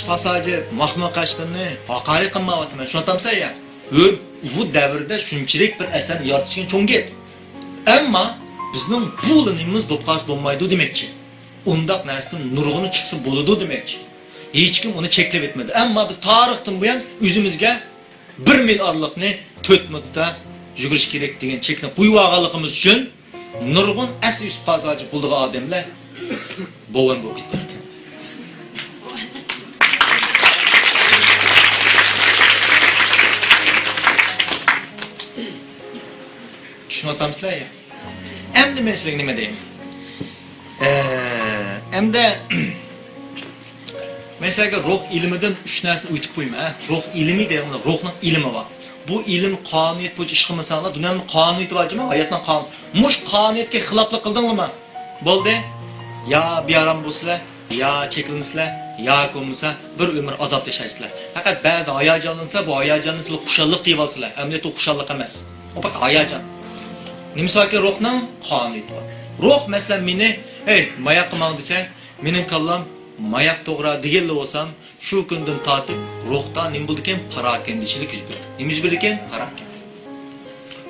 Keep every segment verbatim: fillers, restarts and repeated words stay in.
پاساژى ماخما قەشقىرىنى ھاقارەت قىلمايۋاتىمەن، چۈشىنىۋاتامسەن يا؟ ھۆر، ئۇ دەۋردە شۇنچىلىك بىر ئەسەرنى يارىتىشكەن چوڭ گەپ. ئەمما بىزنىڭ بۇلا نېمىمىز بولۇپ قالسا بولمايدۇ دېمەكچى. ئۇنداق نەرسىدىن نۇرغۇنى چىقسا بولىدۇ دېمەكچى. ھېچكىم ئۇنى چەكلەپ ئۆتمىدى. ئەمما بىز تارىختىن بۇيان ئۆزىمىزگە بىر مىل ئارىلىقنى تۆت مىنۇتتا يۈگۈرۈش كېرەك دېگەن چەكنى قويۇۋالغانلىقىمىز ئۈچۈن، نۇرغۇن ئەسلى يۈسۈپ قازاجى بولىدىغان ئادەملەر بوۋان بولۇپ كېتىپ بارىدۇ. چۈشىنىۋاتامسىلەر يا؟ ئەمدى مەسىلىگە نېمە دەيمەن؟ ئە، ئەمدى مەسىلەگە روھ ئىلمىدىن ئۈچ نەرسىنى ئۆتۈپ قويىمەن، ھە؟ روھ ئىلمى دېگەن روھنىڭ ئىلمى بار. بۇ ئىلىم قانۇنىيەت بويىچە ئىش قىلمىساڭلار، دۇنيانىڭ قانۇنىيىتى بار جۇمۇ، ھاياتنىڭ قانۇنى. مۇشۇ قانۇنىيەتكە خىلاپلىق قىلدىڭلارمۇ؟ بولدى. يا بىئارام بولىسىلەر، يا چېكىلمىسىلەر، ياكى بولمىسا بىر ئۆمۈر ئازابتا ياشايسىلەر. پەقەت بەزىدە ھاياجانلانسا، بۇ ھاياجاننى سىلەر خۇشاللىق دېيىۋالىسىلەر. ئەمەلىيەتتە ئۇ خۇشاللىق ئەمەس. ئۇ پەقەت ھاياجان. نېمىسى باركى، روھنىڭ قانۇنىيىتى بار. روھ، مەسىلەن، مېنى، «ھەي، ماياققا ماڭ» دېسە، مېنىڭ كاللام ماياق توغرا دېگەنلا بولسام، شۇ كۈندىن تارتىپ روھتا نېمە بولىدىكەن؟ پاراكەندىچىلىك يۈز بېرىدۇ. نېمە يۈز بېرىدىكەن؟ پاراكەندە.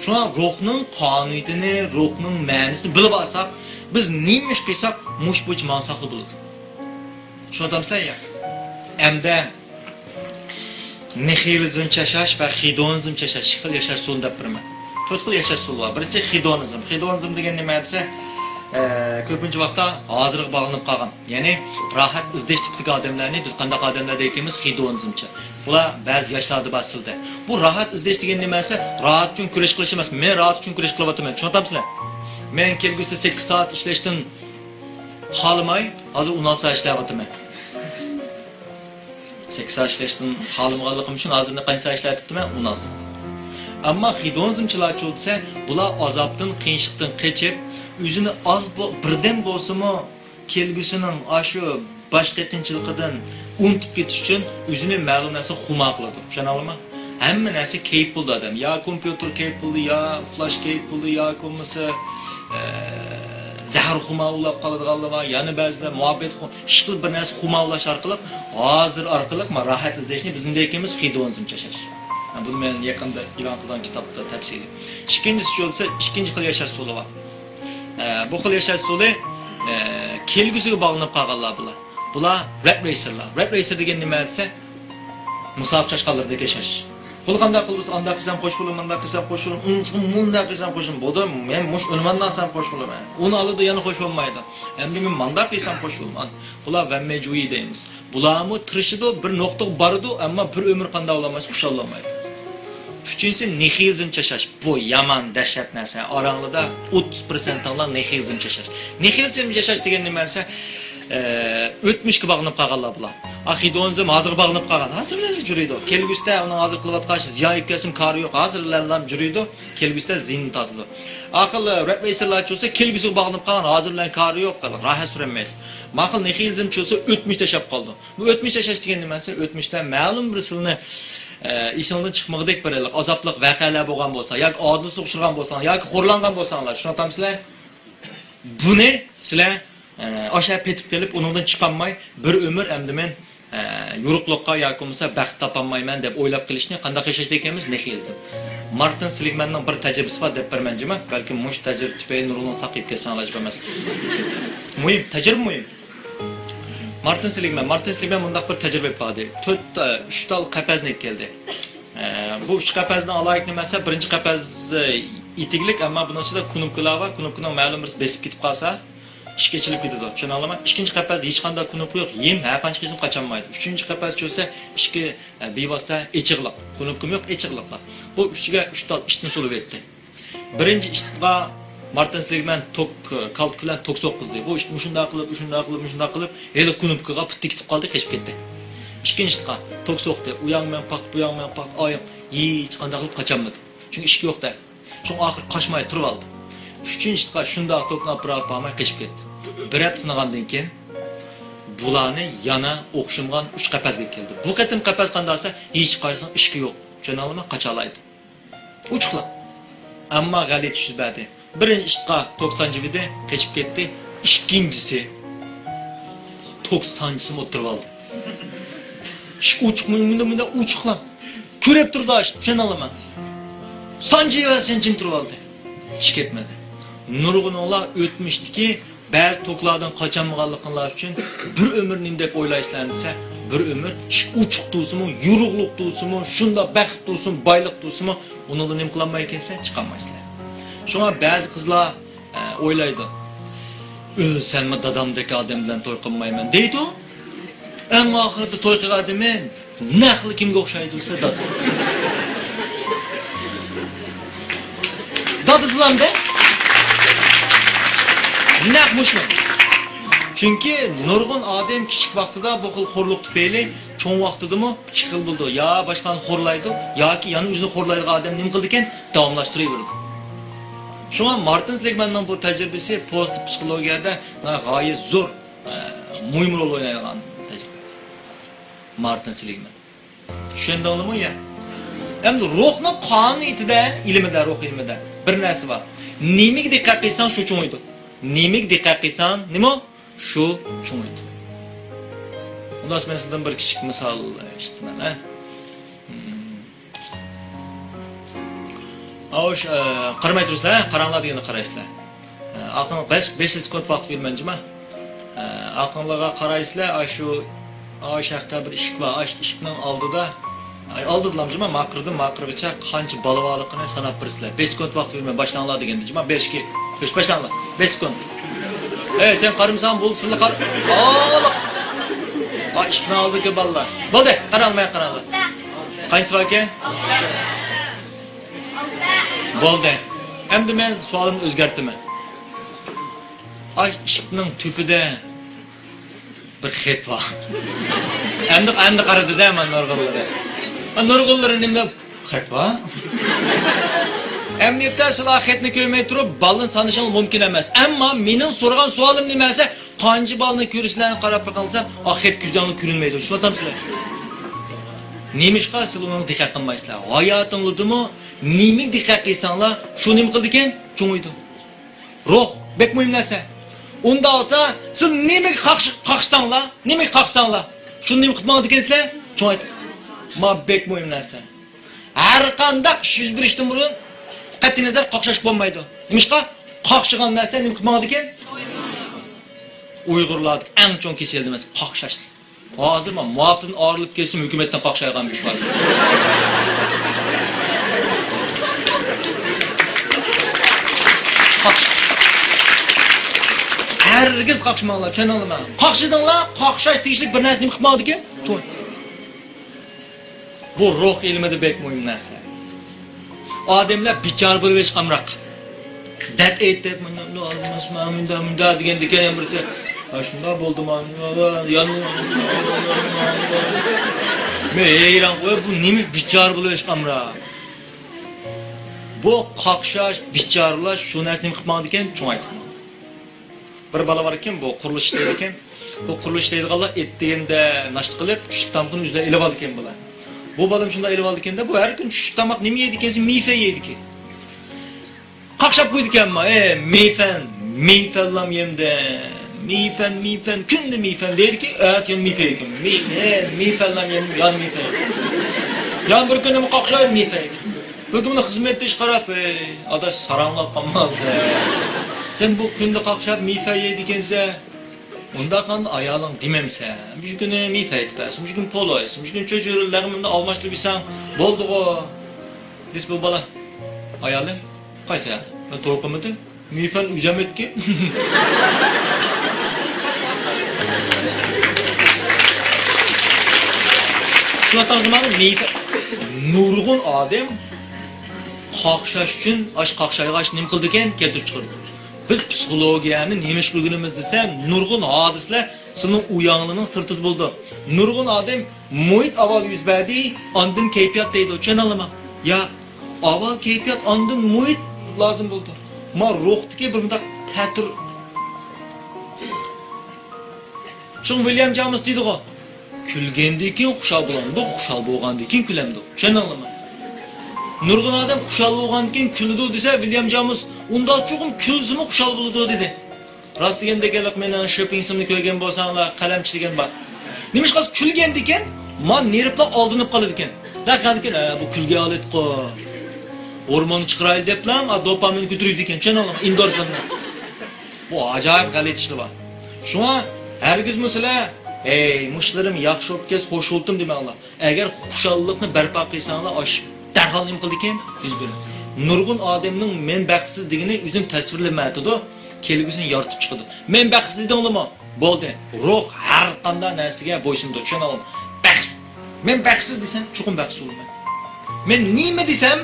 شۇڭا روھنىڭ قانۇنىيىتىنى، روھنىڭ مەنىسىنى بىلىپ ئالساق، بىز نېمە ئىش قىلساق، مۇشۇ بويىچە ماڭساقلا بولىدۇ. چۈشىنىۋاتامسىلەر يا؟ ئەمدى نىھىلىزمچە ياشاش ۋە خېدونىزمچە ياشاش، ئىككى خىل ياشاش ئۇسۇلىنى دەپ بېرىمەن. تۆت خىل ياشاش ئۇسۇلى بار. بىرىنچىسى خېدونىزم. خېدونىزم دېگەن نېمە دېسە، ئە، كۆپىنچە ۋاقىتتا ھازىرغا باغلىنىپ قالغان. يەنى راھەت ئىزدەش تىپىدىكى ئادەملەرنى بىز قانداق ئادەملەر دەيدىكەنمىز؟ خېدونىزمچە. بۇلار بەزى ياشلاردا بار سىلدە. بۇ راھەت ئىزدەش دېگەن نېمە دېسە، راھەت ئۈچۈن كۈرەش قىلىش ئەمەس. مەن راھەت ئۈچۈن كۈرەش قىلىۋاتىمەن. چۈشىنىۋاتامسىلەر؟ مەن كەلگۈسىدە سەككىز سائەت ئىشلەشتىن خالىماي، ھازىر ئون ئالتە سائەت ئىشلەۋاتىمەن. سەككىز سائەت ئىشلەشتىن خالىمىغانلىقىم ئۈچۈن ھازىر قانچە سائەت ئىشلەۋېتىپتىمەن؟ ئون ئالتە سائەت. ئەمما خېدونىزمچىلارچۇ دېسە، بۇلار ئازابتىن، قىيىنچىلىقتىن قېچىپ، ئۆزىنى ئاز بو-، بىردەم بولسىمۇ كەلگۈسىنىڭ ئاشۇ باش قېتىنچىلىقىدىن ئۇنتۇپ كېتىش ئۈچۈن ئۆزىنى مەلۇم نەرسە خۇمار قىلىدۇ. چۈشەنەلەيمەن؟ ھەممە نەرسە كەيپ بولىدۇ ئادەم. يا كومپيۇتېر كەيپ بولىدۇ، يا ئۇخلاش كەيپ بولىدۇ، ياكى بولمىسا، ئە، زەھەر خۇمار ئۇلاپ قالىدىغانلار بار. يەنە بەزىلەر مۇھەببەت خۇ-، ئىشقىلىپ بىر نەرسە خۇمار ئۇلاش ئارقىلىق ھازىر ئارقىلىق ما راھەت ئىزدەشنى بىز نېمە دەيدىكەنمىز؟ خېدونىزمچە ياشاش. بۇنى مەن يېقىندا ئېلان قىلغان كىتابتا تەپسىلىي. ئىككىنچىسى بولسا، ئىككىنچى خىل ياشاش ئۇسۇلى بار. ئە، بۇ خىل ياشاش ئۇسۇلى، ئە، كەلگۈسىگە باغلىنىپ قالغانلار بۇلار. بۇلار رەت رەيسەرلەر. رەت رەيسەر دېگەن نېمە دېسە، مۇساپە چاشقانلىرىدەك ياشاش. بۇلار قانداق قىلسا، ئانداق قىلسام خوش بولىمەن، مۇنداق قىلسام خوش بولىمەن، ئۇنىڭغا مۇنداق قىلسام خوش بولىمەن. بولدى، مەن مۇشۇ ئۆلىمەندىن سەن خوش بولىمەن. ئۇنى ئالىدۇ، يەنە خوش بولمايدۇ. ئەمدى مەن مانداق قىلسام خوش بولىمەن. بۇلار ۋەممەجۇيى دەيمىز. بۇلارمۇ تىرىشىدۇ، بىر نۇقتىغا بارىدۇ، ئەمما بىر ئۆمۈر قانداق بولالمايدۇ، خۇشاللانمايدۇ. ئۈچىنچىسى، نىھىلىزم چاشاش. بۇ يامان دەھشەت نەرسە. ئاراڭلىدا ئوتتۇز پىرسەنتىڭلار نىھىلىزم چاشاش. نىھىلىزم چاشاش دېگەن نېمە دېسە، ئە، ئۆتمۈشكە باغلىنىپ قالغانلار بۇلار. ئا، خېدونىزم ھازىرغا باغلىنىپ قالغان. ھازىر بىلەن جۈرىيدۇ. كەلگۈسىدە ئۇنىڭ ھازىر قىلىۋاتقان ئىشى زىيان يەتكەنسىمۇ كارى يوق. ھازىر بىلەنلا جۈرىيدۇ. كەلگۈسىدە زىيىنىنى تارتىدۇ. ئاخىر رەت رەيسەرلەرچۇ بولسا كەلگۈسىگە باغلىنىپ قالغان، ھازىر بىلەن كارى يوق، راھەت سۈرەلمەيدۇ. ماقۇل نىھىلىزمچۇ بولسا ئۆتمۈشتە ياشاپ قالىدۇ. بۇ ئۆتمۈش ياشاش دېگەن نېمە دېسە، ئۆتمۈشتە مەلۇم بىر سىلىنى، ئە، ئېسىڭدىن چىقمىغۇدەك بىر ئازابلىق ۋەقەلەر بولغان بولسا، ياكى ئادىلسىزلىققا ئۇچرىغان بولساڭ، ياكى خورلانغان بولساڭلار، چۈشىنىۋاتامسىلەر؟ بۇنى سىلەر، ئە، ئاشا پېتىپ قېلىپ، ئۇنىڭدىن چىقالماي، بىر ئۆمۈر ئەمدى مەن، ئە، يورۇقلۇققا ياكى بولمىسا بەخت تاپالمايمەن دەپ ئويلاپ قېلىشنى قانداق ياشاش دەيدىكەنمىز؟ نىھىلىزم. مارتىن سېلىگمەننىڭ بىر تەجرىبىسى بار دەپ بېرىمەن جۇمۇ. بەلكىم مۇشۇ تەجرىبە تۈپەيلى نۇرغۇنلىرىڭلار ساقىيىپ كەتسەڭلار ئەجەب ئەمەس. مۇھىم، تەجرىبە مۇھىم. مارتىن سېلىگمەن، مارتىن سېلىگمەن مۇنداق بىر تەجرىبە ئېلىپ باردى. تۆت، ئۈچ تال قەپەسنى ئېلىپ كەلدى. ئە، بۇ ئۈچ قەپەسنىڭ ئالاھىدىلىكى نېمە دېسە، بىرىنچى قەپەس ئېتىكلىك، ئەمما بۇنىڭ ئىچىدە كۇنۇپكىلار بار. كۇنۇپكىنىڭ مەلۇم بىرسى بېسىپ كېتىپ قالسا، ئىشىك ئېچىلىپ كېتىدۇ. چۈشىنەلەيمەن؟ ئىككىنچى قەپەس ھېچقانداق كۇنۇپكا يوق، يىم، ھەر قانچە قىلسىمۇ قاچالمايدۇ. ئۈچىنچى قەپەس چۈشسە، ئىشىكى، ئە، بىۋاسىتە ئېچىقلىق. كۇنۇپكىمۇ يوق، ئېچىقلىقلا. بۇ ئۈچىگە ئۈچ تال ئىتنى سولىۋەتتى. بىرىنچى ئىتقا مارتىن سېلىگمەن توك، كالتىكى بىلەن توك سوققۇزدى. بۇ ئىت مۇشۇنداق قىلىپ، مۇشۇنداق قىلىپ، مۇشۇنداق قىلىپ، ھېلىقى كۇنۇپكىغا پۇتى كېتىپ قالدى، قېچىپ كەتتى. ئىككىنچى ئىتقا توك سوقتى. ئۇياڭ مەن پاختا، بۇياڭ مەن پاختا، ئايىم ھېچقانداق قىلىپ قاچالمىدى. چۈنكى ئىشىك يوق-دە. شۇڭا ئاخىرى قاچماي تۇرۇۋالدى. ئۈچىنچى ئىتقا شۇنداق توكنى ئاپىرىپ بارماي قېچىپ كەتتى. بىر ھەپتە سىنىغاندىن كېيىن بۇلارنى يەنە ئوخشىمىغان ئۈچ قەپەسكە كەلدى. بۇ قېتىم قەپەس قانداق دېسە، ھېچقايسىنىڭ ئىشىكى يوق. چۈشىنەلەيمەن؟ قاچالايدۇ. ئوچۇقلا. ئەمما غەلىتە يۈز بەردى. بىرىنچى ئىتقا توك سانجىۋىدى، قېچىپ كەتتى. ئىككىنچىسى توك سانجىسىمۇ ئولتۇرۇۋالدى. ئىشىك ئوچۇقمۇ، مۇنداق، مۇنداق ئوچۇقلا. كۆرۈپ تۇرىدۇ ئاشۇ، چۈشىنەلەيمەن. سانجىۋەرسەن جىم تۇرۇۋالدى. ئىش كەتمىدى. نۇرغۇنۇڭلار ئۆتمۈشتىكى بەزى توكلاردىن قاچالمىغانلىقىڭلار ئۈچۈن بىر ئۆمۈر نېمە دەپ ئويلايسىلەر دېسە، بىر ئۆمۈر ئىشىك ئوچۇق تۇرسىمۇ، يورۇقلۇق تۇرسىمۇ، شۇنداق بەخت تۇرسىمۇ، بايلىق تۇرسىمۇ، ئۇنىڭدا نېمە قىلالمايدىكەنسىلەر؟ چىقالمايسىلەر. شۇڭا بەزى قىزلار ئە، ئويلايدۇ. ئۆلسەممۇ دادامدەك ئادەم بىلەن توي قىلمايمەن دەيدۇ. ئەمما ئاخىرىدا توي قىلغان ئادىمى نەقلا كىمگە ئوخشايدۇ دېسە، دادىسى. دادىسىلامدە؟ نەق مۇشۇ. چۈنكى نۇرغۇن ئادەم كىچىك ۋاقتىدا بۇ خىل خورلۇق تۈپەيلى چوڭ ۋاقتىدىمۇ ئىككى خىل بولىدۇ. يا باشقىلارنى خورلايدۇ، ياكى يەنە ئۆزىنى خورلايدىغان ئادەم نېمە قىلىدىكەن؟ داۋاملاشتۇرۇۋېرىدۇ. شۇڭا مارتىن سېلىگماننىڭ بۇ تەجرىبىسى پوزىتىپ پسىخولوگىيەدە غايەت زور، ئە، مۇھىم رول ئوينايدىغان تەجرىبە. مارتىن سېلىگمان. چۈشەندىڭلارمۇ يا؟ ئەمدى روھنىڭ قانۇنىيىتىدە، ئىلمىدە، روھ ئىلمىدە بىر نەرسە بار. نېمىگە دىققەت قىلساڭ، شۇ چوڭىيىدۇ. نېمىگە دىققەت قىلساڭ، نېمە؟ شۇ چوڭىيىدۇ. خۇلاس، مەن سىزدىن بىر كىچىك مىسال ئىشلىتىمەن، ھە؟ ئاۋۇش، ئە، قارىماي تۇرسىلەر، قاراڭلار دېگەندە قارايسىلەر. ئە، ئاقىڭ بەش، بەش سېكۇنت ۋاقىت بېرىمەن جۇما. ئە، ئاقىڭلارغا قارايسىلەر، ئاشۇ، ئاۋۇش ھەقتە بىر ئىشىك بار، ئاشۇ ئىشىكنىڭ ئالدىدا، ئاي، ئالدىدىلام جۇما، ماقىردىن ماقىرغىچە قانچە بالا بارلىقىنى ساناپ بېرىسىلەر. بەش سېكۇنت ۋاقىت بېرىمەن، باشلاڭلار دېگەندە جۇما، بەشكە، بەش باشلاڭلار، بەش سېكۇنت. ئەي، سەن قارىمىساڭ بولدى، سىلەر قار-، ئالا. ئا، ئىشىكنىڭ ئالدىدىكى بالىلار. بولدى، قاراڭلار، ماڭا قاراڭلار. قانچىسى باركەن؟ بولدى. ئەمدى مەن سوئالىمنى ئۆزگەرتىمەن. ئاي، ئىشىكنىڭ تۈپىدە بىر خەت بار. ئەمدى، ئەمدى قارىدى-دە، مانا نۇرغۇنلىرى. ھە، نۇرغۇنلىرى نېمە دەپ؟ خەت بار. ئەمدى سىلەر خەتنى كۆرمەي تۇرۇپ، بالىنى سانىشىڭلار مۇمكىن ئەمەس. ئەمما مېنىڭ سورىغان سوئالىم نېمە دېسە، قانچە بالىنى كۆرسىلەرنى قاراپ بېقىڭ دېسەم، ئا، خەت كۆزۈڭلار كۆرۈنمەيدۇ. چۈشىنىۋاتامسىلەر؟ نېمىشقا سىلەر ئۇنىڭغا دىققەت قىلمايسىلەر؟ ھاياتىڭلاردىمۇ نېمىگە دىققەت قىلساڭلار، شۇ نېمە قىلىدىكەن؟ چوڭىيىدۇ. روھ بەك مۇھىم نەرسە. ئۇنداق بولسا، سىز نېمىگە قاقش-، قاقشىساڭلار، نېمىگە قاقشىساڭلار، شۇنى نېمە قىلىپ ماڭىدىكەنسىلەر؟ چوڭايتىپ. ما بەك مۇھىم نەرسە. ھەر قانداق ئىش يۈز بېرىشتىن بۇرۇن قەتئىينەزەر قاقشاشقا بولمايدۇ. نېمىشقا؟ قاقشىغان نەرسە نېمە قىلىپ ماڭىدىكەن؟ ئۇيغۇرلاردىكى ئەڭ چوڭ كېسەل نېمىسى؟ قاقشاش. ھازىر مەن مۇھاپىزەتتىن ئايرىلىپ كەتسەم، ھۆكۈمەتتىن قاقشايدىغان بىر ئىش بار. قاقش-، ھەرگىز قاقشىماڭلار، چۈشەندىڭلارمۇ؟ قاقشىدىڭلار، قاقشاش تېگىشلىك بىر نەرسە نېمە قىلىپ ماڭىدىكەن؟ چوڭ. بۇ روھ ئىلمىدا بەك مۇھىم نەرسە. ئادەملەر بىچارە بولۇۋېرىشكە ئامراق. دەرد ئېيتىپ، مۇنداق، مۇنداق، مۇنداق، مۇنداق دېگەندىكىن يەنە بىرسى، «ھە، شۇنداق بولدىما؟ يەنە مەن ھەيران قويۇپ، بۇ نېمە بىچارە بولۇۋېرىشكە ئامراق؟» بۇ قاقشاش، بىچارىلاش، شۇ نەرسە نېمە قىلىپ ماڭىدىكەن؟ چوڭايتىپ ماڭىدۇ. بىر بالا بار ئىكەن، بۇ قۇرۇلۇش ئىشلەيدىكەن. بۇ قۇرۇلۇش ئىشلەيدىغانلار ئېتىگەندە ناشتا قىلىپ، چۈشلۈك تامىقىنى ئۆزلەر ئېلىۋالىدىكەن بۇلار. بۇ بالام شۇنداق ئېلىۋالىدىكەندە، بۇ ھەر كۈنى چۈشلۈك تاماق نېمە يەيدىكەنسە، مېيفەن يەيدىكەن. قاقشاپ قويىدىكەن، ئە، مېيفەن، مېيفەنلام يەمدە، مېيفەن، مېيفەن، كۈندە مېيفەن دەيدىكى، ئەتە يەنە مېيفەن يەيدىكەن. مېي-، ئە، مېيفەنلام يەم-، يەنە مېيفەن يەيدىكەن. يەنە بىر كۈنى قاقشاپ مېيفەن يەيدىكەن. بىر كۈنى خىزمەتدىش قاراپ، ئەي، ئاداش، ساراڭلاپ قالماسا. سەن بۇ كۈندە قاقشاپ مېيفەن يەيدىكەنسە، ئۇنداق قىلغاندا ئايالىڭ دېمەمسە، مۇشۇ كۈنى مېيفەن يەپ بەرسە، مۇشۇ كۈنى پولو يەسە، مۇشۇ كۈنى چۆچۈرە لەغمىنى ئالماشتۇرۇپ يېسەڭ بولدىغۇ، دېسە بۇ بالا، ئايالى، قايسى ئايالى؟ مەن توي قىلمىدىم. مېيفەن ئۆزەم ئېتكەن. شۇ ۋاقىتتا زاماندا مېيفەن، نۇرغۇن ئادەم قاقشاش ئۈچۈن، ئاش قاقشايغاچ نېمە قىلىدىكەن؟ كەلتۈرۈپ چىقىرىدۇ. بىز پسىخولوگىيەنى نېمە ئىش قىلغىنىمىز دېسە، نۇرغۇن ھادىسىلەر سىلىنىڭ ئۇياڭلىنىڭ سىرتىدا بولىدۇ. نۇرغۇن ئادەم مۇھىت ئاۋۋال يۈز بەردى، ئاندىن كەيپىيات دەيدۇ. چۈشەندىڭلارمۇ؟ يا، ئاۋۋال كەيپىيات، ئاندىن مۇھىت لازىم بولىدۇ. ما روھتىكى بىر مۇنداق تەتۈر. شۇڭا ۋىليام جامېس دېدىغۇ، كۈلگەندىن كېيىن خۇشال بولامدۇق، خۇشال بولغاندىن كېيىن كۈلەمدۇق. چۈشەندىڭلارمۇ؟ نۇرغۇن ئادەم خۇشال بولغاندىن كېيىن كۈلىدۇ دېسە، ۋىليام جامېس ئۇنداق چوقۇم كۈلسىمۇ خۇشال بولىدۇ دېدى. راست دېگەن دېگەنلىك، مېنىڭ شۆپىڭسىمنى كۆرگەن بولساڭلار، قەلەمچە دېگەن بار. نېمىشقا كۈلگەندىكىن، ما نېرۋلار ئالدىنىپ قالىدىكەن. دەپ قالىدىكەن، «ھە، بۇ كۈلگە ئالىدىغان ھورموننى چىقىرايلى» دەپلا، ئا، دوپامىن كۆتۈرىدىكەن، چۈشەنەلەڭ، ئېندورفىننى. بۇ ئاجايىپ غەلىتە ئىشلار بار. شۇڭا ھەرگىزمۇ سىلەر، «ھەي، مۇشۇلىرىم ياخشى بولۇپ كەتسە خوش بولدۇم» دېمەڭلار. ئەگەر خۇشاللىقنى بەرپا قىلساڭلار، ئاشۇ دەرھال نېمە قىلىدىكەن؟ يۈز بېرىدۇ. نۇرغۇن ئادەمنىڭ «مەن بەختسىز» دېگىنى ئۆزىنى تەسۋىرلىمەيدۇ، كەلگۈسىنى يارىتىپ چىقىدۇ. «مەن بەختسىز» دېدىڭلىمۇ؟ بولدى. روھ ھەر قانداق نەرسىگە بويسۇنىدۇ، چۈشەنەلەڭ. بەخت. «مەن بەختسىز» دېسەم، چوقۇم بەختسىز بولىمەن. مەن نېمە دېسەم،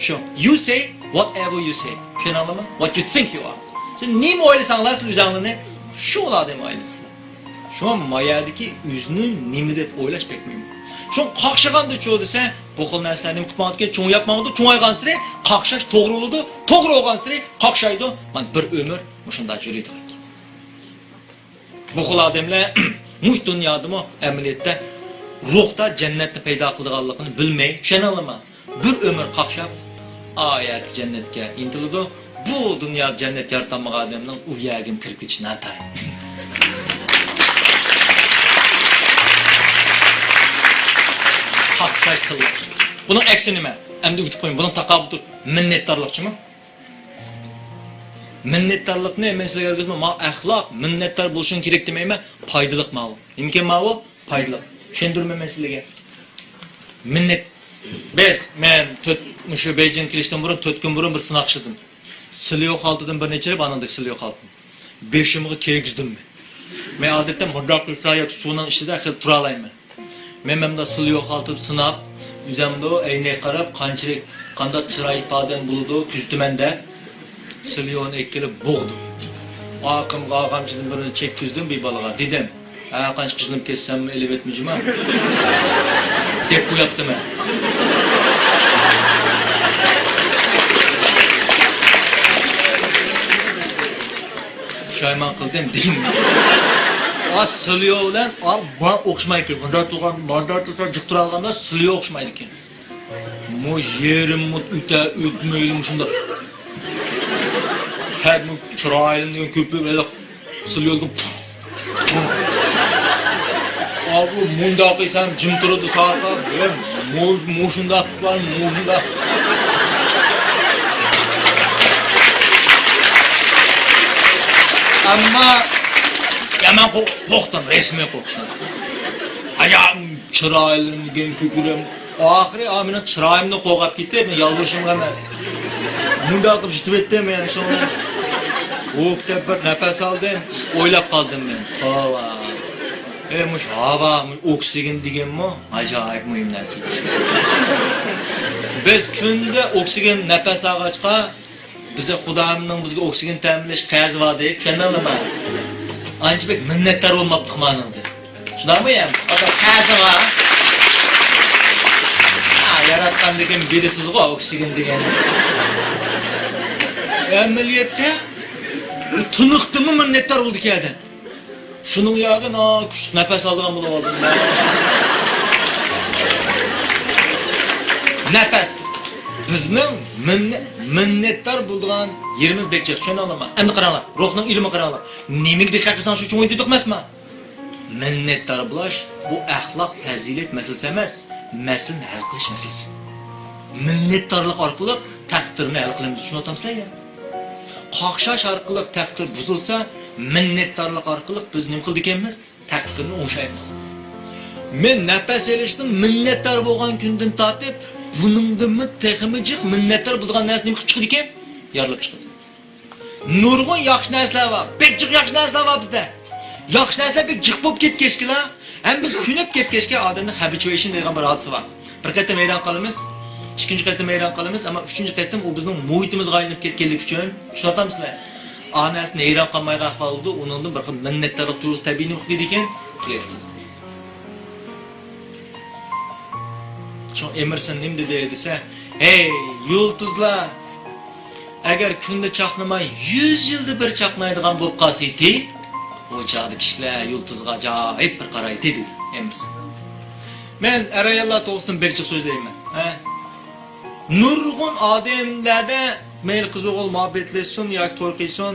شۇ. You say whatever you say. چۈشەنەلەڭمۇ؟ What you think you are. سىز نېمە ئويلىساڭلار سىز ئۆزەڭلارنى، شۇ ئادەم ئايلىنىسىلەر. شۇڭا ما يەردىكى ئۆزىنى نېمە دەپ ئويلاش بەك مۇھىم. شۇڭا قاقشىغاندىچۇ دېسە، بۇ خىل نەرسىلەر نېمە قىلىپ ماڭىدىكەن؟ چوڭىيىپ ماڭىدۇ، چوڭايغانسېرى قاقشاش توغرا بولىدۇ، توغرا بولغانسېرى قاقشايدۇ. مانا بىر ئۆمۈر مۇشۇنداق يۈرىدىغان. بۇ خىل ئادەملەر مۇشۇ دۇنيادىمۇ ئەمەلىيەتتە روھتا جەننەتنى پەيدا قىلىدىغانلىقىنى بىلمەي، چۈشەنەلەيمەن. بىر ئۆمۈر قاقشاپ، ئايەتتە جەننەتكە ئىنتىلىدۇ. بۇ دۇنيادا جەننەت يارىتالمىغان ئادەمنىڭ ئۇ يەرگىمۇ كىرىپ كېتىش ناتايىن. قاقشاش قىلىش. بۇنىڭ ئەكسى نېمە؟ ئەمدى ئۆگىتىپ قويايمەن. بۇنىڭ تاقابىلى تۇرۇش مىننەتدارلىقچىمۇ؟ مىننەتدارلىقنى مەن سىلەرگە ئۆگىتىمەن. ما ئەخلاق، مىننەتدار بولۇشۇڭ كېرەك دېمەيمەن. پايدىلىق ماۋۇ. نېمىكەن ماۋۇ؟ پايدىلىق. چۈشەندۈرىمەن مەن سىلەرگە. مىننەت. بىز، مەن تۆت، مۇشۇ بېيجىڭغا كېلىشتىن بۇرۇن، تۆت كۈن بۇرۇن بىر سىناق ئىشلىدىم. سىليو خالتىدىن بىرنى ئېچىرىپ، ئانىڭدىكى سىليو خالتىنى بېشىمغا كىيگۈزدۈم. مەن ئادەتتە مۇنداق قىلسا يا سۇنىڭ ئىچىدە خېلى تۇرالايمەن. مەن مۇنداق سىليو خالتىدىن سىناپ، ئۆزۈمدە ئەينەككە قاراپ، قانچىلىك، قانداق چىراي ئىپادەم بولىدۇ، كۆزىتىمەن دەپ، سىليونى ئەكېلىپ بوغدۇم. ئارقامغا ئارقامچىدىن بىرنى چەككۈزدۈم بىر بالىغا. دېدىم، «ھە، قانچە قىزىلىم كەتسەممۇ ئېلىۋەتمىجىما؟» دەپ قوياپتىمەن. پۇشايمان قىلدىم، دېدىم. ئا، سىليو بىلەن، ئا، بۇ ئوخشىمايدىكەن. مۇنداق تۇرغان، مۇنداق تۇرسا جىق تۇرالغاندا سىليو ئوخشىمايدىكەن. مۇ يېرىم مۇت ئۆتە، ئۆتمەيلى مۇشۇنداق. ھە، بۇ چىرايلىرىنى كۆپۈپ، ھېلىقى سىليوغا. ئا، بۇ مۇنداق قىلسام جىم تۇرىدۇ سائەتلەر. مۇ-، مۇشۇنداق تۇتقان، مۇشۇنداق. ئەمما يامان قو-، قورقتۇم، رەسمىي قورقتۇم. ئاجايىپ چىرايلىرىم دېگەن كۆكۈرۈم. ئاخىرى، ئا، مېنىڭ چىرايىمنى قوغلاپ كېتىپ، مەن يالۋۇرۇشۇمغا ئەمەس. مۇنداق قىلىپ يېتىۋەتتىم مەن شۇڭا. ئۇ كىتاب بىر نەپەس ئالدىم، ئويلاپ قالدىم مەن. توۋا. ئەي، مۇشۇ ھاۋا، مۇشۇ ئوكسىگېن دېگەنمۇ ئاجايىپ مۇھىم نەرسە. بىز كۈندە ئوكسىگېن نەپەس ئالغاچقا، بىزگە خۇدامنىڭ بىزگە ئوكسىگېن تەمىنلەش قەرزى بار دەپ، چۈشەندىڭلارمۇ؟ ئانچە بەك مىننەتدار بولماپتىق مانىڭدىن. شۇنداقمۇ يا؟ ئاتا قەرزى بار. ھا، ياراتقاندىكىن بېرىسىزغۇ ئوكسىگېن دېگەن. ئەمەلىيەتتە تىنىقتىنمۇ مىننەتدار بولىدىكەن ئادەم. شۇنىڭ ياغى نا كۈچلۈك نەپەس ئالىدىغان بولۇۋالدىم. نەپەس. بىزنىڭ مىننە-، مىننەتدار بولىدىغان يېرىمىز بەك جىق. چۈشەندىڭلارمۇ؟ ئەمدى قاراڭلار، روھنىڭ ئىلمىغا قاراڭلار. نېمىگە دىققەت قىلساڭ شۇ چوڭىيىپ كېتىدۇ ئەمەسمۇ؟ مىننەتدار بولۇش، بۇ ئەخلاق، پەزىلەت مەسىلىسى ئەمەس، مەسىلىنى ھەل قىلىش مەسىلىسى. مىننەتدارلىق ئارقىلىق تەقدىرنى ھەل قىلىمىز، چۈشىنىۋاتامسىلەر يا؟ قاقشاش ئارقىلىق تەقدىر بۇزۇلسا، مىننەتدارلىق ئارقىلىق بىز نېمە قىلىدىكەنمىز؟ تەقدىرنى ئوڭشايمىز. مەن نەپەس ئېلىشنىڭ مىننەتدار بولغان كۈنىدىن تارتىپ، بۇنىڭدىنمۇ تېخىمۇ جىق مىننەتدار بولىدىغان نەرسە نېمە قىلىپ چىقىدىكەن؟ يارىلىپ چىقىدۇ. نۇرغۇن ياخشى نەرسىلەر بار. بەك جىق ياخشى نەرسىلەر بار بىزدە. ياخشى نەرسىلەر بەك جىق بولۇپ كەتكەچكىلا، ھەم بىز كۆنۈپ كەتكەچكە ئادەمنىڭ ھابىچۇئېيشن دەيدىغان بىر ھادىسە بار. بىر قېتىم ھەيران قالىمىز، ئىككىنچى قېتىم ھەيران قالىمىز، ئەمما ئۈچىنچى قېتىم ئۇ بىزنىڭ مۇھىتىمىزغا ئايلىنىپ كەتكەنلىكى ئۈچۈن، چۈشىنىۋاتامسىلەر؟ ئا نەرسىدىن ھەيران قالمايدىغان ئەھۋال بولىدۇ، ئۇنىڭدىن بىر خىل مىننەتدارلىق تۇيغۇسى تەبىئىي نېمە قىلىدىكەن؟ تۇيۇلىدىكەن. شۇڭا ئېمېرسون نېمە دېدى دېسە، «ھەي، يۇلتۇزلار، ئەگەر كۈندە چاقنىماي، يۈز يىلدا بىر چاقنايدىغان بولۇپ قالسىتى، ئۇ چاغدا كىشىلەر يۇلتۇزغا ئاجايىپ بىر قارايتتى» دېدى ئېمېرسون. مەن ئەر-ئاياللار توغرىسىدىن بەك جىق سۆزلەيمەن. ھە؟ نۇرغۇن ئادەملەردە مەيلى قىز-ئوغۇل مۇھەببەتلەشسۇن ياكى توي قىلسۇن،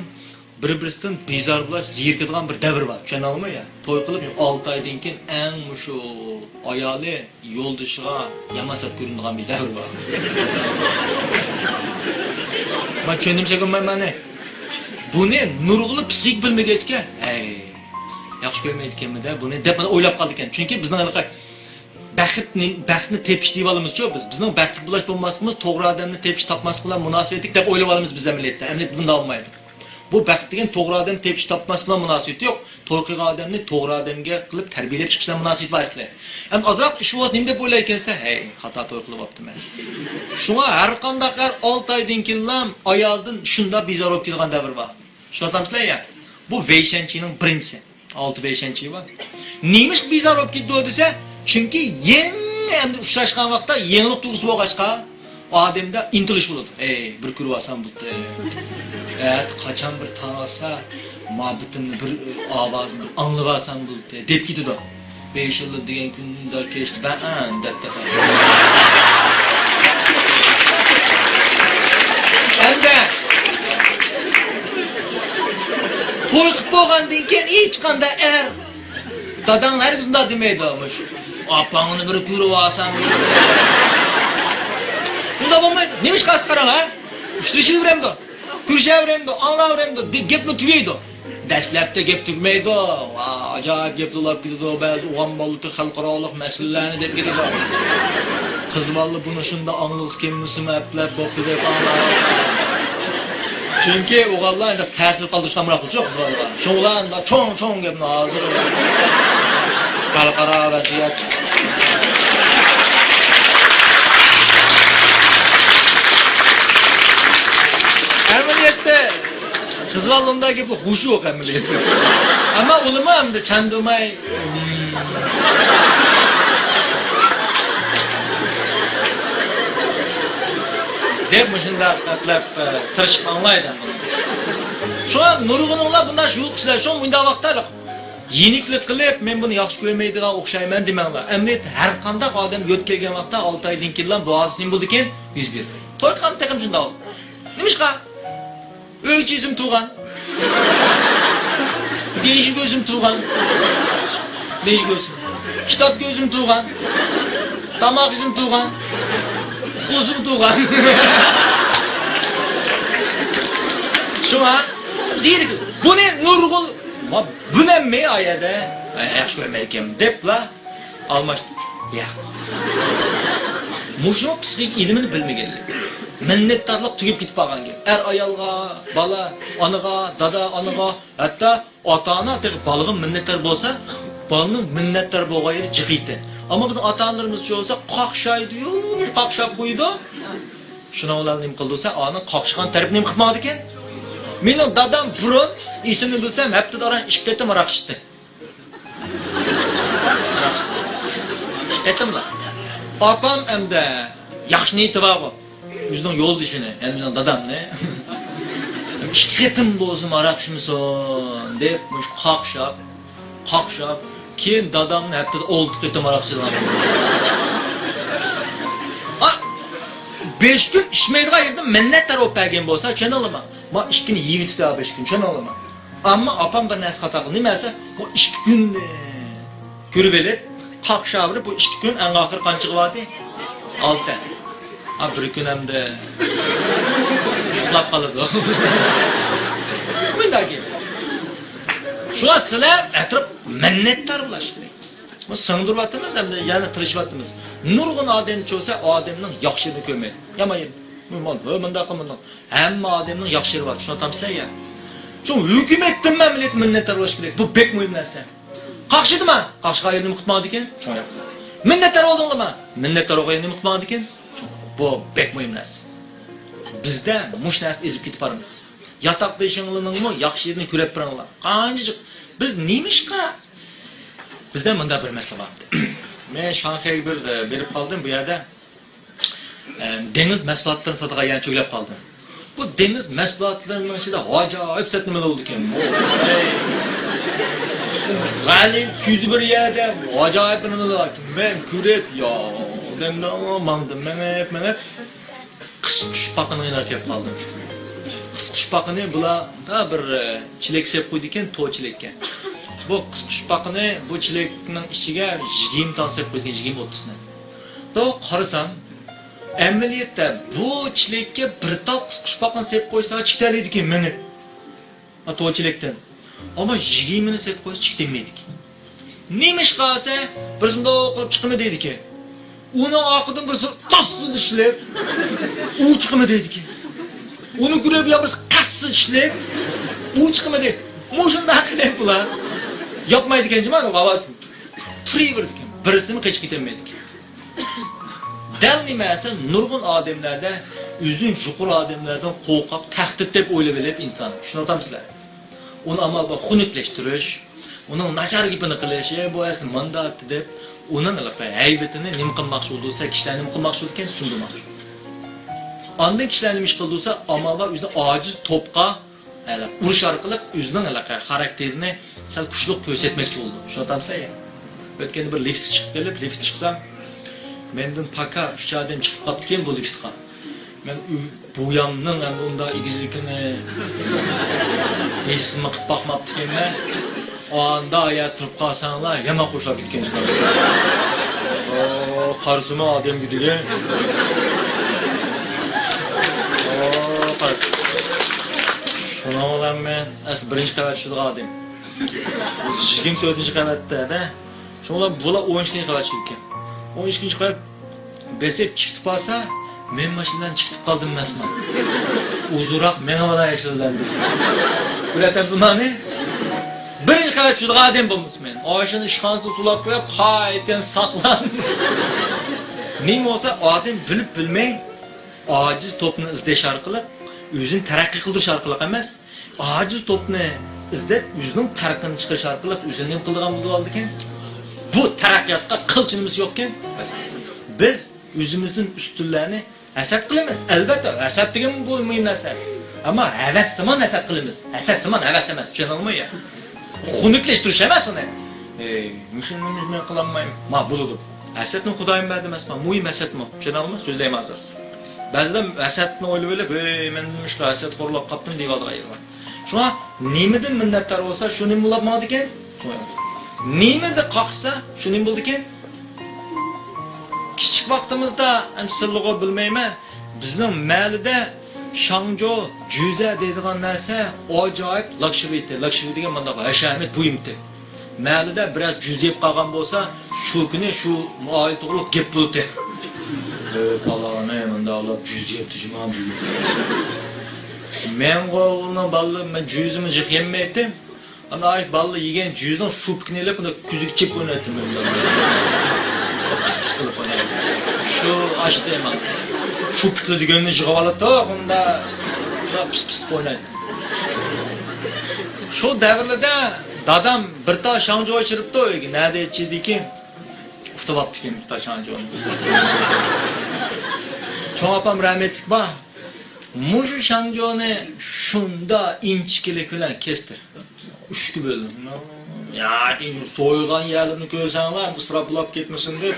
بىر-بىرسىدىن بىزار بولاش، زېرىكىدىغان بىر دەۋر بار. چۈشەنەلمۇ يا؟ توي قىلىپ ئالتە ئايدىن كېيىن ئەڭ مۇشۇ ئايالى يولدىشىغا يامان سەت كۆرۈنىدىغان بىر دەۋر بار. مەن چۈشەندۈرسەم بولمايمەن. بۇنى نۇرغۇنلىرى پسىخىك بىلمىگەچكە، ھەي، ياخشى كۆرمەيدىكەنمىدە بۇنى دەپ مانا ئويلاپ قالىدىكەن. چۈنكى بىزنىڭ ھېلىقى بەختنى، بەختنى تېپىش دەپ ئالىمىزچۇ بىز. بىزنىڭ بەختلىك بولاش بولماسلىقىمىز توغرا ئادەمنى تېپىش تاپماسلىق بىلەن مۇناسىۋەتلىك دەپ ئويلاپ ئالىمىز بىز ئەمەلىيەتتە. ئەمەلىيەتتە بۇنداق بولمايدۇ. بۇ بەخت دېگەن توغرا ئادەم تېپىش تاپماسلىق بىلەن مۇناسىۋىتى يوق. توي قىلغان ئادەمنى توغرا ئادەمگە قىلىپ تەربىيەلەپ چىقىش بىلەن مۇناسىۋىتى بار ئەسلى. ئەمما ئازراق ئىش بولسا نېمە دەپ ئويلايكەنسە، ھەي، خاتا توي قىلىۋاپتىمەن. شۇڭا ھەر قانداق ئەر ئالتە ئايدىن كېيىنلا ئايالدىن شۇنداق بىزار بولۇپ كېتىدىغان دەۋر بار. چۈشىنىۋاتامسىلەر يا؟ بۇ ۋەيشەنچىنىڭ بىرىنچىسى. ئالتە ۋەيشەنچى بار. نېمىشقا بىزار بولۇپ كېتىدۇ دېسە، چۈنكى يېڭى ئەمدى ئۇچراشقان ۋاقىتتا يېڭىلىق تۇيغۇسى بولغاچقا، ئادەمدە ئىنتىلىش بولىدۇ. ئەي، بىر كۆرۈۋالسام بولدى. ئەتە قاچان بىر تاڭ ئاتسا، مۇھەببىتىمنى بىر ئاۋازىنى بىر ئاڭلىۋالسام بولدى، دەپ كېتىدۇ. بەش يىلدا دېگەن كۈندە كەچتە بەئەن دەپ تېخى. ئەمدى توي قىلىپ بولغاندىن كېيىن ھېچقانداق ئەر داداڭ ھەرگىز ئۇنداق دېمەيدۇ، مۇشۇ ئاپاڭنى بىر كۆرۈۋالسام. ئۇنداق بولمايدۇ. نېمىشقا ئاسقاراڭ، ھە؟ ئۇچرىشىۋېرەمدۇ، كۆرۈشەۋېرەمدۇ، ئاڭلاۋېرەمدۇ، دە-، گەپمۇ تۈگەيدۇ. دەسلەپتە گەپ تۈگىمەيدۇ. ۋا، ئاجايىپ گەپ تولاپ كېتىدۇ. بەزى ئوغان بالىلىرى خەلقئارالىق مەسىلىلەرنى دەپ كېتىدۇ. قىز بالىلار بۇنى شۇنداق ئاڭلىغۇسى كەلمىسىمۇ ئەپلەپ بوپتۇ دەپ ئاڭلاپ. چۈنكى ئوغانلار ئەمدى تەسىر قالدۇرۇشقا ئامراقلىقى يوق قىز بالىلارغا. شۇڭا ئۇلار ئۇنداق چوڭ-چوڭ گەپنى ھازىر خەلقئارا ۋەزىيەت. ئەمەلىيەتتە قىز بالىلار ئۇنداق گەپنى خۇشى يوق ئەمەلىيەتتە. ئەمما ئۇلىمۇ ئەمدى چاندۇرماي دەپ مۇشۇنداق ئەپلەپ، ئە، تىرىشىپ ئاڭلايدۇ. شۇڭا نۇرغۇنۇڭلار بۇنداق شۇ كىشىلەر شۇ مۇنداق ۋاقىتتا يېنىكلىك قىلىپ، مەن بۇنى ياخشى كۆرمەيدىغان ئوخشايمەن دېمەڭلار. ئەمەلىيەتتە ھەر قانداق ئادەم يۆتكەلگەن ۋاقىتتا ئالتە ئايدىن كېيىنلا بۇ ھادىسە نېمە بولىدىكەن؟ يۈز بېرىدۇ. توي قىلغان تېخىمۇ شۇنداق. نېمىشقا؟ ئۆيچە ئۆزۈم تۇغان. دېيىشكە ئۆزۈم تۇغان. دېيىشكە ئۆزۈم. كىتابكە ئۆزۈم تۇغان. تاماق ئۆزۈم تۇغان. ئۇخلىسىمۇ تۇغان. شۇڭا زېرىك. بۇنى نۇرغۇن، ما، بىلەلمەي ئايەدە. ئەي، ياخشى كۆرمەيدىكەن دەپلا. ئالماشتى. يا. مۇشۇ پسىخىك ئىلمىنى بىلمىگەنلىك. مىننەتدارلىق تۈگەپ كېتىپ قالغان گەپ. ئەر ئايالغا، بالا، ئانىغا، دادا، ئانىغا، ھەتتا ئاتا-ئانا تېخى بالىغا مىننەتدار بولسا، بالىنىڭ مىننەتدار بولغان يېرى جىق ئىدى. ئەمما بىزنىڭ ئاتا-ئانىلىرىمىزچە بولسا، قاقشايدۇ-يۇ، قاقشاپ قويىدۇ. شۇنىڭ بىلەن نېمە قىلدى دېسە، ئانىڭ قاقشىغان تەرىپى نېمە قىلىپ ماڭىدىكەن؟ مېنىڭ دادام بۇرۇن، ئېسىمنى بىلسەم، ھەپتىدە ئاران ئىككى قېتىم ھاراق ئىچتى. ئىككى قېتىملا. ئاپام ئەمدى ياخشى نىيىتى بارغۇ. ئۆزىنىڭ يولدىشىنى، يەنى مېنىڭ دادامنى. ئىككى قېتىم بولسىمۇ ھاراق ئىچمىسۇن دەپ، مۇشۇ قاقشاپ، قاقشاپ، كېيىن دادامنى ھەپتىدە ئالتە قېتىم ھاراق ئىچىدىغان. ئا، بەش كۈن ئىچمەيدىغان يېرىدىن مىننەتدار بولۇپ بەرگەن بولسا، چۈشىنەلەيمەن. ما ئىككىنى يېيىۋېتىپتۇ بەش كۈن، چۈشىنەلەيمەن. ئەمما ئاپام بىر نەرسە خاتا قىلدى. نېمە دېسە، بۇ ئىككى كۈننى كۆرۈۋېلىپ، قاقشاۋېرىپ، بۇ ئىككى كۈن ئەڭ ئاخىرى قانچىغا باردى؟ ئالتە. ھا، بىر كۈن ئەمدى ئۇخلاپ قالىدۇ. مۇنداق گەپ. شۇڭا سىلەر ئەتراپ مىننەتدار بولۇش كېرەك. بۇ سىڭدۈرۈۋاتىمىز، ئەمدى يەنە تىرىشىۋاتىمىز. نۇرغۇن ئادەم چۆسە ئادەمنىڭ ياخشى يېرىنى كۆرمەيدۇ. يامان يېرى. بۇ مال، بۇ مۇنداق، مۇنداق. ھەممە ئادەمنىڭ ياخشى يېرى بار، چۈشىنىۋاتامسىلەر يا؟ شۇ ھۆكۈمەتتىنمۇ مىللەت مىننەتدار بولۇش كېرەك. بۇ بەك مۇھىم نەرسە. قاقشىدىما؟ قاقشىغان يېرىنى قۇتمايدىكەن. شۇڭا ياق. مىننەتدار بولدۇڭلارمۇ؟ مىننەتدار بولغان يېرىنى قۇتمايدىكەن. بۇ بەك مۇھىم نەرسە. بىزدە مۇشۇ نەرسە ئېزىپ كېتىپ بارىمىز. ياتاقدىشىڭلارنىڭمۇ ياخشى يېرىنى كۆرۈپ بېرىڭلار. قانچىلىك بىز نېمىشقا، بىزدە مۇنداق بىر مەسىلە بار. مەن شاڭخەيگە بىر، ئە، بېرىپ قالدىم بۇ يەردە. ئە، دېڭىز مەھسۇلاتلىرىنى ساتىدىغان يەرنى چۆگىلەپ قالدىم. بۇ دېڭىز مەھسۇلاتلىرىنىڭ ئىچىدە ئاجايىپ سەت نېمىلەر بولىدىكەن. ۋەلى كۈزدە بىر يەردە ئاجايىپ بىر نېمىلەر بار. مەن كۆرۈپ، يا، دەمدە ماڭدىم، مېڭىپ، مېڭىپ. قىش چۈشۈپ قالغىنىغا ئىنان كېلىپ قالدىم. قىسقۇچپاقىنى بۇلار دا بىر، ئە، چېلەك سېلىپ قويىدىكەن، تو چېلەككە. بۇ قىسقۇچپاقىنى بۇ چېلەكنىڭ ئىچىگە يىگىرمە تال سېلىپ قويىدىكەن، يىگىرمە ئوتتۇزنى. تو قارىسام، ئەمەلىيەتتە بۇ چېلەككە بىر تال قىسقۇچپاقنى سېلىپ قويسا چىقىدىكەن مېڭىپ. ھە، تو چېلەكتىن. ئەمما يىگىرمىنى سېلىپ قويسا چىقىدىكەن. نېمىشقا دېسە، بىرسى مۇنداق قىلىپ چىقىمەن دەيدىكەن. ئۇنىڭ ئارقىدىن بىرسى تاسسىدە ئىشلەپ، ئۇ چىقىمەن دەيدىكەن. ئۇنى كۆرۈپ يا بىرسى قەستىدە ئىشلەپ، ئۇ چىقىمەن دەيدىكەن. مۇشۇنداق قىلىپ بۇلار ياپمايدىكەن جۇما، ئۇ ئاۋاز تۇرۇۋېرىدىكەن. بىرسىمۇ قېچىپ كېتەلمەيدىكەن. دەل نېمە دېسە، نۇرغۇن ئادەملەردە ئۆزىنى يۇقىرى ئادەملەردىن قورقاق، تەھدىت دەپ ئويلىۋېلىپ ئىنسان. چۈشىنىۋاتامسىلەر؟ ئۇنى ئامال بار خۇنۈكلەشتۈرۈش، ئۇنىڭ ناچار گېپىنى قىلىش، ئە، بۇ ئەسلى مانداق دەپ، ئۇنىڭ ھېلىقى ھەيۋىتىنى نېمە قىلماقچى بولىدۇ دېسە، كىشىلەر نېمە قىلماقچى بولىدىكەن، سۇندۇرماقچى. ئاندىن كىشىلەر نېمە ئىش قىلىدۇ دېسە، ئامال بار ئۆزىنى ئاجىز توپقا، ھېلى ئۇرۇش ئارقىلىق ئۆزىنىڭ ھېلىقى خاراكتېرىنى سەل كۈچلۈك كۆرسەتمەكچى بولىدۇ. چۈشىنىۋاتامسىلەر يا؟ ئۆتكەندە بىر لىفت چىقىپ قېلىپ، لىفت چىقسام، مەندىن پاكار ئۈچ ئادەم چىقىپ قاپتىكەن بۇ لىفتقا. مەن ئۆ-، بۇ يامنىڭ ئەمدى ئۇنداق ئېگىزلىكىنى ھېسمۇ قىلىپ باقماپتىكەنمەن. ئاندا يا تۇرۇپ قالساڭلار يامان خوشلاپ كەتكەن ئىشلار. ئو، قارىسىمۇ ئادەمگە دېگەن. ئو، قار-، شۇنىڭ بىلەن مەن ئەسلى بىرىنچى قەۋەت چۈشىدىغان ئادەم. يىگىرمە تۆتىنچى قەۋەتتە، دە. شۇڭا بۇلار ئون ئىككىنچى قەۋەت چۈشىدىكەن. ئون ئىككىنچى قەۋەت بېسىپ چىقىپ قالسا، مەن ماشىنىدىن چىقىپ قالدىم ئەمەسمۇ. ئۇزۇنراق مېڭىۋالاي شۇ بىلەن دېدى. بىر ئادەم زۇمانى بىرىنچى قەۋەت چۈشىدىغان ئادەم بولمىسا مەن. ئاشۇنى ئىشخانىسىغا سولاپ قويۇپ، قايتىدىن ساقلاپ. نېمە بولسا ئادەم بىلىپ بىلمەي ئاجىز توپنى ئىزدەش ئارقىلىق ئۆزىنى تەرەققىي قىلدۇرۇش ئارقىلىق ئەمەس، ئاجىز توپنى ئىزدەپ، ئۆزىنىڭ پەرقىنى چىقىرىش ئارقىلىق ئۆزىنى نېمە قىلىدىغان بولۇۋالىدىكەن؟ بۇ تەرەققىياتقا قىلچە نېمىسى يوقكەن. بىز ئۆزىمىزدىن ئۈستۈنلەرنى ھەسەت قىلىمىز. ئەلۋەتتە، ھەسەت دېگەن بۇ مۇھىم نەرسە. ئەمما ھەۋەسسىمان ھەسەت قىلىمىز. ھەسەتسىمان ھەۋەس ئەمەس، چۈشەندىڭىزمۇ يا؟ خۇنۈكلەشتۈرۈش ئەمەس ئۇنى. ئەي، مۇشۇنى نېمە قىلالمايمەن؟ ما بولىدۇ. ھەسەتنى خۇدايىم بەردى ئەمەسما؟ مۇھىم ھەسەتمۇ؟ چۈشەندىڭىزمۇ؟ سۆزلەيمەن ھازىر. بەزىدە ھەسەتنى ئويلىۋېلىپ، ھەي، مەن نېمىشقا ھەسەتخورلاپ قاپتىمەن دەيۋاتىدىغان يېرى بار. شۇڭا نېمىدىن مىننەتدار بولسا، شۇ نېمە بولۇپ ماڭىدىكەن؟ نېمىدە قاقشىسا، شۇ نېمە بولىدىكەن؟ كىچىك ۋاقتىمىزدا، ئەمدى سىرلىغۇ بىلمەيمەن، بىزنىڭ مەھەللىدە شاڭجۇ، جۈزە دەيدىغان نەرسە ئاجايىپ لاكشىرىيتى. لاكشىرىي دېگەن مۇنداق ھەشەمەت بۇيۇمتى. مەھەللىدە بىرەر جۈزە يەپ قالغان بولسا، شۇ كۈنى شۇ ئائىلە توغرۇلۇق گەپ بولىدۇ. ئۆي پالانى مۇنداقلاپ جۈزە يەپتۇ جۇما بۈگۈن. مەنغۇ ئۇنىڭ بالىلىرى، مەن جۈزىمۇ جىق يەممەيتتىم. ئانا ئاي بالىلار يېگەن جۈزىنىڭ شۇپىكىنى ئېلىپ، ئۇنى كۆزىگە چېپىپ ئوينايتتىم مەن. پىس پىس قىلىپ ئوينايتتىم. شۇ ئاشتى ماڭا. شۇپىكلا دېگەننى يىغىۋالاتتۇق، ئۇندا پىس پىس قىلىپ ئوينايتتىم. شۇ دەۋرلەردە دادام بىر تال شاڭجۇ ئېچىرىپتۇ ئۆيگە. نەدە ئېچىدىكىن؟ ئۇتۇۋاپتىكەن بىر تال شاڭجۇنى. چوڭ ئاپام رەھمەتلىك بار. مۇشۇ شاڭجۇنى شۇنداق ئىنچىكىلىك بىلەن كەستى. ئۈچكە بۆلدى. يا، سويغان يەرلىرىنى كۆرسەڭلار، ئىسراپ بولاپ كەتمىسۇن دەپ.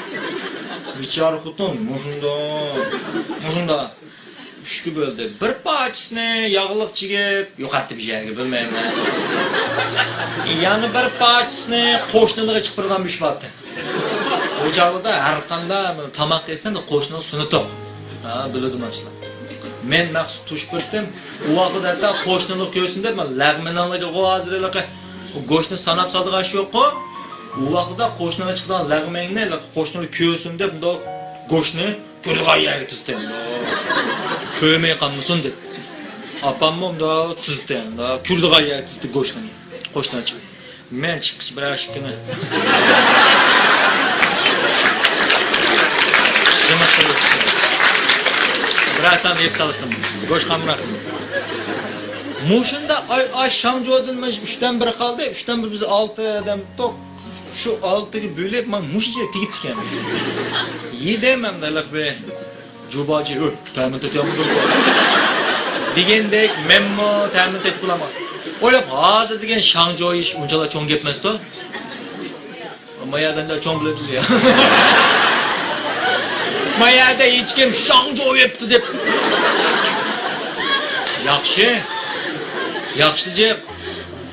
بىچارە خوتۇن مۇشۇنداق، مۇشۇنداق. ئۈچكە بۆلدى. بىر پارچىسىنى ياغلىق چىگىپ يوقاتتى بىر يەرگە، بىلمەيمەن. يەنە بىر پارچىسىنى قوشنىلىرىغا چىقىرغان بىر ئىش بارتى. ئۇ چاغلىدا ھەر قانداق تاماق يېسەم، قوشنىلار سۇنۇتۇق. ھا، بىلىدۇ ماشۇلار. مەن مەخسۇس تۇش بىرتىم. ئۇ ۋاقىتتا ھەتتا قوشنىلار كۆرسۇن دەپ، مەن لەغمىنىڭلارغا ھازىر ھېلىقى گۆشنى ساناپ سالىدىغان ئىش يوققۇ. ئۇ ۋاقىتتا قوشنىغا چىقىدىغان لەغمەننى قوشنىلار كۆرسۇن دەپ، مۇنداق گۆشنى كۆرىدىغان يەرگە تىزدى. كۆرمەي قالمىسۇن دەپ. ئاپاممۇ مۇنداق تىزدى، مۇنداق كۆرىدىغان يەرگە تىزدى گۆشنى. قوشنىغا چىقىپ. مەن چىققىچە بىرەر ئىككىنى جىمىق قىلىپ، بىرەر تال يەپ سالدىم. گۆش قالمىدى. مۇشۇنداق ئاي، ئاي شاڭجۇدىن مانا ئۈچتىن بىرى قالدى. ئۈچتىن بىرى بىز ئالتە ئادەم تۇق. شۇ ئالتىگە بۆلۈپ، مانا مۇشۇنچە تېگىپتىكەن. يېدىم ئەمدى ھېلىقى بىر جۇباجى، ئۆي، تەمىن تېتىيالمىدىم. دېگەندەك، مەنمۇ تەمىن تېتىپ بولالمىدىم. ئويلاپ، ھازىر دېگەن شاڭجۇ يېيىش ئۇنچىلا چوڭ گەپ ئەمەستۇ. ما يەردە چوڭ بىلىدۇ يا. ما يەردە ھېچكىم شاڭجۇ يەپتۇ دەپ. ياخشى. ياخشى جىق.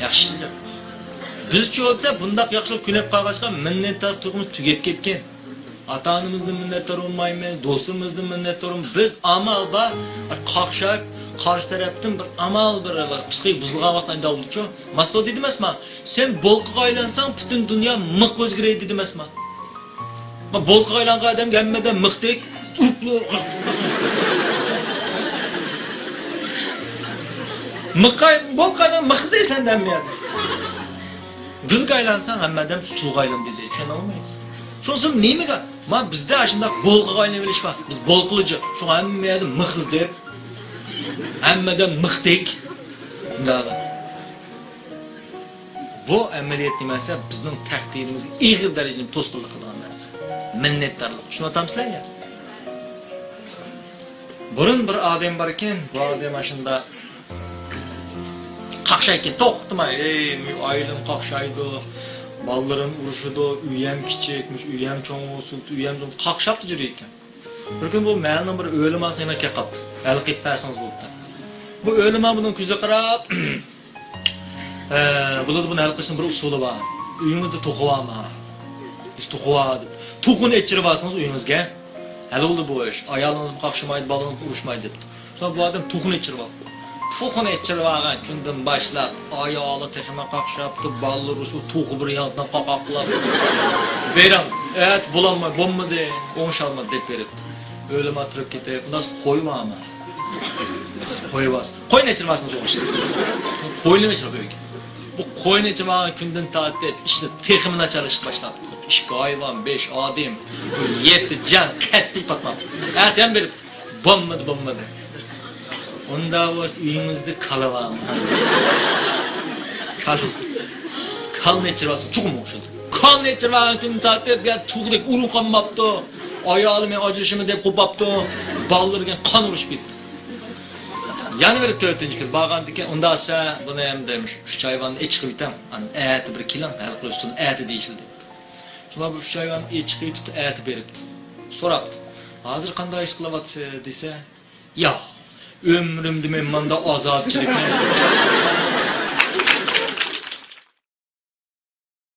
ياخشى جىق. بىزچە بولسا بۇنداق ياخشىلىق كۆنۈپ قالغاچقا مىننەتدار تۇيغۇمىز تۈگەپ كەتكەن. ئاتا-ئانىمىزدىن مىننەتدار بولمايمىز، دوستلىرىمىزدىن مىننەتدار بولمايمىز. بىز ئامال بار، قاقشاپ، قارشى تەرەپتىن بىر ئامال بىر، بىر پسىخىك بۇزۇلغان ۋاقىتتا ئايدا بولدۇچۇ. ماستو دېدىم ئەسما، سەن بولقىغا ئايلانساڭ، پۈتۈن دۇنيا مىخ ئۆزگىرەي دېدىم ئەسما. ما بولقىغا ئايلانغان ئادەمگە ھەممە ئادەم مىختەك. مىخقا، بولقا ئايلان مىخ دەيسەن ھەممە يەردە. گۈلگە ئايلانساڭ ھەممە ئادەم سۇغا ئايلاندى دەيدۇ. چۈشەنەلمەيدۇ. شۇنىڭ ئۈچۈن نېمىگە؟ ما بىزدە ئاشۇنداق بولقىغا ئايلىنىۋېلىش بار. بىز بولقىلىجىق. شۇڭا ھەممە يەردە مىخ ئىزدەپ، ھەممە ئادەم مىختەك. شۇنداق. بۇ ئەمەلىيەت نېمە دېسە، بىزنىڭ تەقدىرىمىزگە ئېغىر دەرىجىدە توسقۇنلۇق قىلىدىغان نەرسە. مىننەتدارلىق. چۈشىنىۋاتامسىلەر يا؟ بۇرۇن بىر ئادەم بار ئىكەن، بۇ ئادەم ئاشۇنداق قاقشايدىكەن، توختىماي، ئەي، ئائىلەم قاقشايدۇ، بالىلىرىم ئۇرۇشىدۇ، ئۆيەم كىچىك، مۇشۇ ئۆيەم چوڭ بولسۇن، ئۆيەم چوڭ، قاقشاپلا يۈرىدىكەن. بىر كۈنى بۇ مەھەللىنىڭ بىر ئۆلىماسىنى يېنىغا كەپ قاپتۇ. ھەل قىلىپ بەرسىڭىز بوپتۇ. بۇ ئۆلىما بۇنىڭ كۆزىگە قاراپ، ئە، بولىدۇ، بۇنى ھەل قىلىشنىڭ بىر ئۇسۇلى بار. ئۆيىڭىزدە توخۇ بارمۇ؟ بىز توخۇ بار دەپ. توخۇنى ئېچىرىۋالسىڭىز ئۆيىڭىزگە، ھەل بولدى بۇ ئىش. ئايالىڭىزمۇ قاقشىمايدۇ، بالىڭىزمۇ ئۇرۇشمايدۇ دەپتۇ. شۇڭا بۇ ئادەم توخۇنى ئېچىرىۋاپتۇ. توخۇنى ئېچىرىۋالغان كۈندىن باشلاپ ئايالى تېخىمۇ قاقشاپتۇ، بالىلىرى شۇ توخۇ بىر يانتىن قاقاقلاپ، بەيرام، ئەتە بولالماي، بولمىدى، ئوڭشالمىدى دەپ بېرىپتۇ. ئۆلىما تۇرۇپ كېتىپ، ئۇنداق قوي بارمۇ؟ قوي بار. قوينى ئېچىرىۋالسىڭىز ئوڭشىلىسىز. قوينى ئېچىرىپ قويۇڭ. بۇ قوينى ئېچىرىۋالغان كۈندىن تارتىپ ئىشلار تېخىمۇ ناچارلىشىپ باشلاپتۇ. ئىككى ھايۋان، بەش ئادەم، يەتتە جان قەتئىي پاتماپتۇ. ئەتە يەنە بېرىپ، بولمىدى، بولمىدى. ئۇنداق بولسا ئۆيىڭىزدە كالا بارمۇ؟ كالا. كالىنى ئېچىرىۋالسا چوقۇم ئوڭشىلىدۇ. كالىنى ئېچىرىۋالغان كۈندىن تارتىپ يا تۇغدەك ئۇرۇق قالماپتۇ. ئايالى مەن ئاجرىشىمەن دەپ قوپاپتۇ. بالىلىرى دېگەن قان ئۇرۇشۇپ كەتتى. يەنە بىر تۆتىنچى كۈن بارغاندىكىن، ئۇنداق دېسە، بۇنى ھەم دەيمىش، ئۈچ ھايۋاننى ئېچىقىپ يېتىڭ. ئەتە بىر كېلىڭ، ھەل قىلىش ئۇسۇلىنى ئەتە دېيىشىلدى. شۇلار بۇ ئۈچ ھايۋان ئېچىقىپ يېتىپتۇ، ئەتە بېرىپتۇ. سوراپتۇ، ھازىر قانداق ھېس قىلىۋاتىسىز دېسە، ياق، ئۆمرۈمدە مەن مانداق ئازابچىلىكنى،